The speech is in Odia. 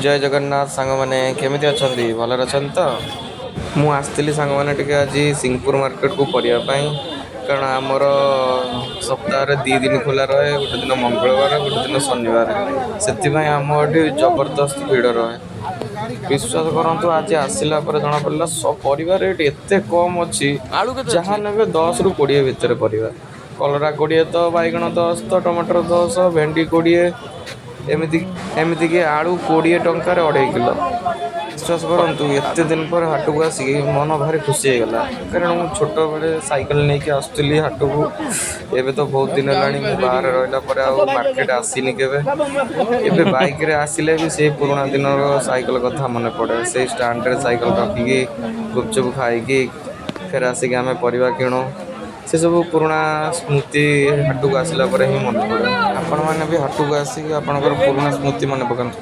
ଜୟ ଜଗନ୍ନାଥ ସାଙ୍ଗମାନେ, କେମିତି ଅଛନ୍ତି? ଭଲରେ ଅଛନ୍ତି ତ? ମୁଁ ଆସିଥିଲି ସାଙ୍ଗମାନେ ଟିକେ ଆଜି ସିଂହପୁର ମାର୍କେଟକୁ ପରିବା ପାଇଁ, କାରଣ ଆମର ସପ୍ତାହରେ 2 ଦିନ ଖୋଲା ରହେ, ଗୋଟେ ଦିନ ମଙ୍ଗଳବାର, ଗୋଟେ ଦିନ ଶନିବାର। ସେଥିପାଇଁ ଆମ ଏଠି ଜବରଦସ୍ତ ଭିଡ଼ ରହେ। ବିଶ୍ୱାସ କରନ୍ତୁ, ଆଜି ଆସିଲା ପରେ ଜଣାପଡ଼ିଲା ପରିବା ରେଟ୍ ଏତେ କମ୍ ଅଛି। ଆଳୁ କେତେ ଯାହା ଅଛି? ନେବେ 10ରୁ 20 ଭିତରେ ପରିବା। କଲରା 20 ତ, ବାଇଗଣ 10 ତ, ଟମାଟର 10, ଭେଣ୍ଡି 20, ଏମିତି ଏମିତିକି ଆଳୁ 20 ଟଙ୍କାରେ 2.5 କିଲୋ। ବିଶ୍ୱାସ କରନ୍ତୁ, ଏତେ ଦିନ ପରେ ହାଟକୁ ଆସିକି ମନ ଭାରି ଖୁସି ହେଇଗଲା, କାରଣ ମୁଁ ଛୋଟବେଳେ ସାଇକେଲ ନେଇକି ଆସୁଥିଲି ହାଟକୁ। ଏବେ ତ ବହୁତ ଦିନ ହେଲାଣି ମୁଁ ବାହାରେ ରହିଲା ପରେ ଆଉ ମାର୍କେଟ ଆସିନି କେବେ। ଏବେ ବାଇକରେ ଆସିଲେ ବି ସେଇ ପୁରୁଣା ଦିନର ସାଇକେଲ କଥା ମନେ ପଡ଼େ। ସେଇ ଷ୍ଟାଣ୍ଡରେ ସାଇକେଲ ରଖିକି, ଗୁପଚୁପ ଖାଇକି, ଫେର ଆସିକି ଆମେ ପରିବା କିଣୁ। ସେସବୁ ପୁରୁଣା ସ୍ମୃତି ହାଟକୁ ଆସିଲା ପରେ ହିଁ ମନେ ପଡ଼େ। ଆପଣମାନେ ବି ହାଟକୁ ଆସିକି ଆପଣଙ୍କର ପୁରୁଣା ସ୍ମୃତି ମନେ ପକାନ୍ତୁ।